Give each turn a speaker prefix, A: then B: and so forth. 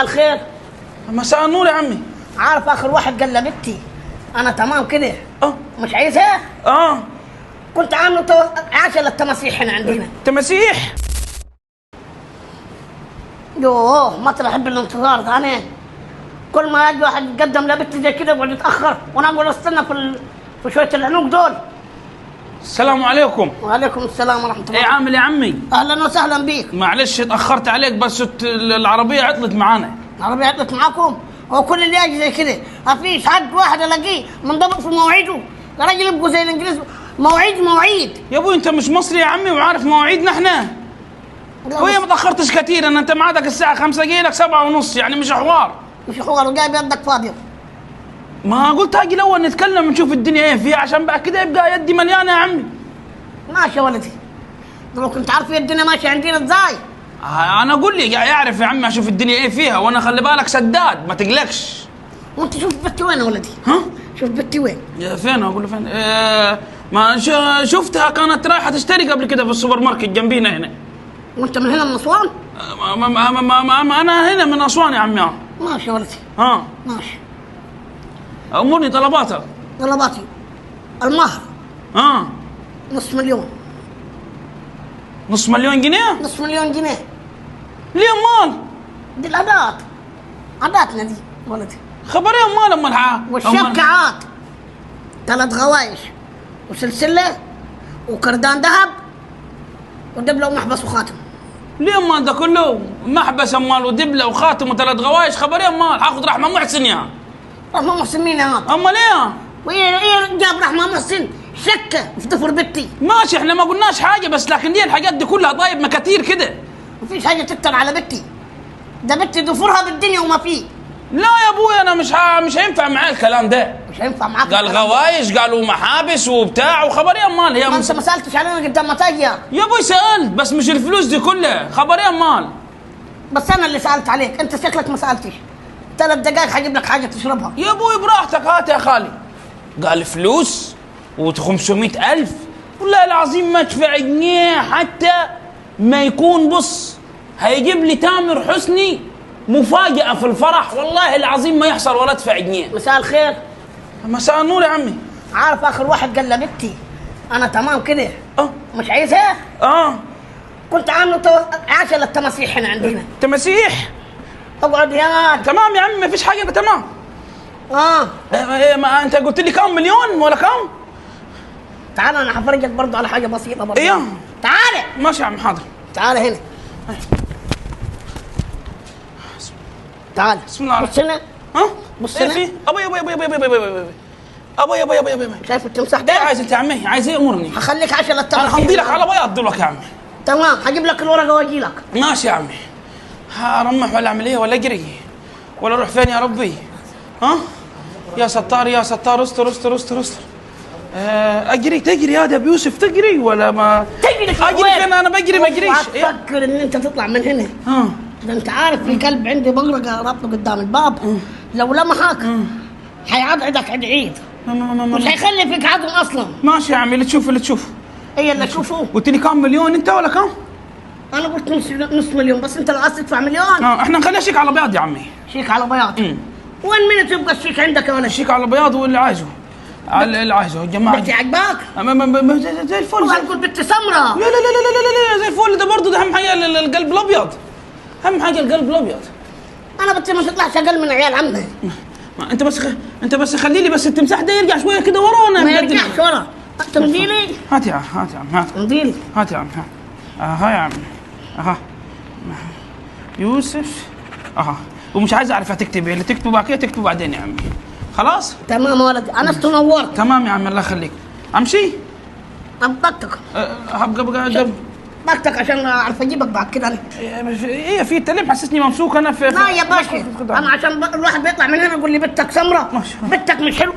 A: الخير.
B: مساء النور يا عمي.
A: عارف اخر واحد قال لبنتي انا تمام كده مش عايزها؟ كنت عامله عشاء للتماسيح هنا عندنا.
B: تماسيح؟
A: يوه ما احب الانتظار ده انا. كل ما يجي واحد يتقدم لبنتي زي كده يقعد يتاخر وانا اقول استنى في شوية العنوق دول.
B: السلام عليكم.
A: وعليكم السلام ورحمة الله.
B: ايه عامل يا عمي؟
A: اهلا وسهلا بيك.
B: معلش اتاخرت عليك بس العربية عطلت معانا.
A: العربية عطلت معاكم؟ هو كل اللي يجي زي كده، ما فيش حد واحد الاقيه منضبط في مواعيده، يا راجل يبقوا زي الانجليز مواعيد مواعيد.
B: يا ابوي انت مش مصري يا عمي وعارف مواعيدنا احنا؟ وهي ما تاخرتش كثير، انا انت ميعادك الساعة 5 جاي لك 7:30، يعني مش حوار.
A: مش حوار وجايب يدك فاضية.
B: ما قلت اجي الاول نتكلم نشوف الدنيا ايه فيها عشان بعد كده يبقى يدي مليانة يا عمي.
A: ماشي يا ولدي، لو كنت عارف الدنيا ماشية عندنا ازاي.
B: انا اقول لي يعرف يا عمي اشوف الدنيا ايه فيها، وانا خلي بالك سداد ما تقلقش.
A: وانت شوف بنتي وين يا ولدي؟
B: ها؟
A: شوف بنتي وين؟
B: فين اقول له فين؟ ما شفتها كانت رايحة تشتري قبل كده في السوبر ماركت جنبينا هنا.
A: وانت من هنا من اسوان؟
B: ما ما ما ما ما انا هنا من اسوان يا عمي.
A: ماشي يا ولدي.
B: ها
A: ماشي.
B: امرني طلباتك.
A: طلباتي المهر نص مليون.
B: نص مليون جنيه؟
A: نص مليون جنيه.
B: ليه امال؟
A: دي العادات، عاداتنا دي ولدي.
B: خبر ايه امال امال؟
A: والشبكة عاد 3 غوايش وسلسلة وكردان ذهب ودبلة ومحبس وخاتم.
B: ليه امال ده كله؟ محبس امال ودبلة وخاتم و3 غوايش، خبر ايه امال؟ هاخذ رحمة محسن يا.
A: رحمة محسن مين يا؟
B: امال ايه؟
A: وايه جاب رحمة محسن؟ شكة في ضفر بنتي.
B: ماشي احنا ما قلناش حاجة بس لكن ليه الحاجات دي كلها؟ طيب ما كتير كده.
A: مفيش حاجة تكتر على بنتي، ده بنتي ضفرها بالدنيا وما فيه.
B: لا يا ابوي انا مش هينفع معايا الكلام ده.
A: مش هينفع معاك.
B: قال غوايش قالوا محابس وبتاع وخبر ايه امال؟ هي
A: ما انت ما سالتش علينا قدام ما تجي.
B: يا ابوي سالت بس مش الفلوس دي كلها، خبر ايه امال؟
A: بس انا اللي سالت عليك، انت شكلك ما سالتش. 3 دقائق هجيب لك حاجة تشربها.
B: يا ابوي براحتك هات يا خالي. قال فلوس و500,000، والله العظيم ما ادفع جنيه حتى ما يكون. بص هيجيب لي تامر حسني مفاجأة في الفرح، والله العظيم ما يحصل ولا ادفع جنيه.
A: مساء الخير.
B: مساء النور يا عمي.
A: عارف اخر واحد قال لبنتي انا تمام كده مش عايزها؟ كنت عامله عشاء للتماسيح هنا عندنا.
B: تماسيح؟
A: اقعد يا
B: تمام يا عمي ما فيش حاجة، انت تمام. ما انت قلت لي كم مليون ولا كم؟
A: تعال انا هفرجك برضه على حاجة بسيطة برضه.
B: ايوه
A: تعال.
B: ماشي يا عم حاضر.
A: تعال هنا. تعال.
B: بسم الله.
A: بص هنا.
B: ها؟
A: بص هنا.
B: إيه ابوي ابوي ابوي ابوي ابوي ابوي ابوي ابوي ابوي ابوي. شايف
A: التمساح ده؟
B: ايه عايز انت يا عمي؟ عايز ايه؟ امرني.
A: هخليك عشان التمساح.
B: انا همضي لك على بياض دلوقتي يا عمي.
A: تمام هجيب لك الورقة واجي لك.
B: ماشي يا عمي. هرمح ولا اعمل ايه ولا اجري ولا اروح فين يا ربي؟ ها؟ يا ستار يا ستار استر استر استر استر. اجري تجري يا ابو يوسف تجري ولا ما
A: تجري؟
B: اجري فين؟ انا بجري ما اجريش.
A: تفكر ان انت تطلع من هنا. ده انت عارف في كلب عندي بقرقه رابطه قدام الباب، لو لمحك هيعضعضك عدعيد، مش هيخلي فيك عظم اصلا.
B: ماشي يا عمي اللي تشوف اللي تشوف.
A: ايه اللي اشوفه؟
B: قلت لي كم مليون انت ولا كم؟
A: انا قلت نص مليون بس انت لو عايز تدفع مليون.
B: احنا نخليها شيك على بياض يا عمي.
A: شيك على بياض. وين من تبقى الشيك عندك يا ولد؟
B: شيك على بياض واللي عايزه. على اللي عايزه يا جماعة.
A: بنتي عجباك؟
B: زي الفل.
A: والله قلت بنتي سمراء.
B: لا لا لا لا لا لا زي الفل ده برضه، ده اهم حاجة القلب الابيض. اهم حاجة القلب الابيض.
A: انا بنتي ما تطلعش اقل من عيال عمي.
B: انت بس انت بس خلي لي بس التمساح ده يرجع شوية كده ورا وانا
A: ما يرجعش ورا. تمضي لي؟
B: هات يا عم هات يا عم هات.
A: تمضي لي.
B: هات يا عم هات. اها يا عم اها يوسف اها. ومش عايز اعرف هتكتب ايه، اللي تكتبه بعد كده تكتبه بعدين يا عمي. خلاص؟
A: تمام يا ولدي انا استنورت.
B: تمام يا عم الله يخليك. امشي؟
A: طقطق.
B: هبقى
A: طقطق عشان اعرف اجيبك بعد كده انا.
B: ايه في انت ليه محسسني ممسوك انا في؟
A: لا يا باشا انا عشان الواحد بيطلع من هنا يقول لي بنتك سمراء بنتك مش حلو.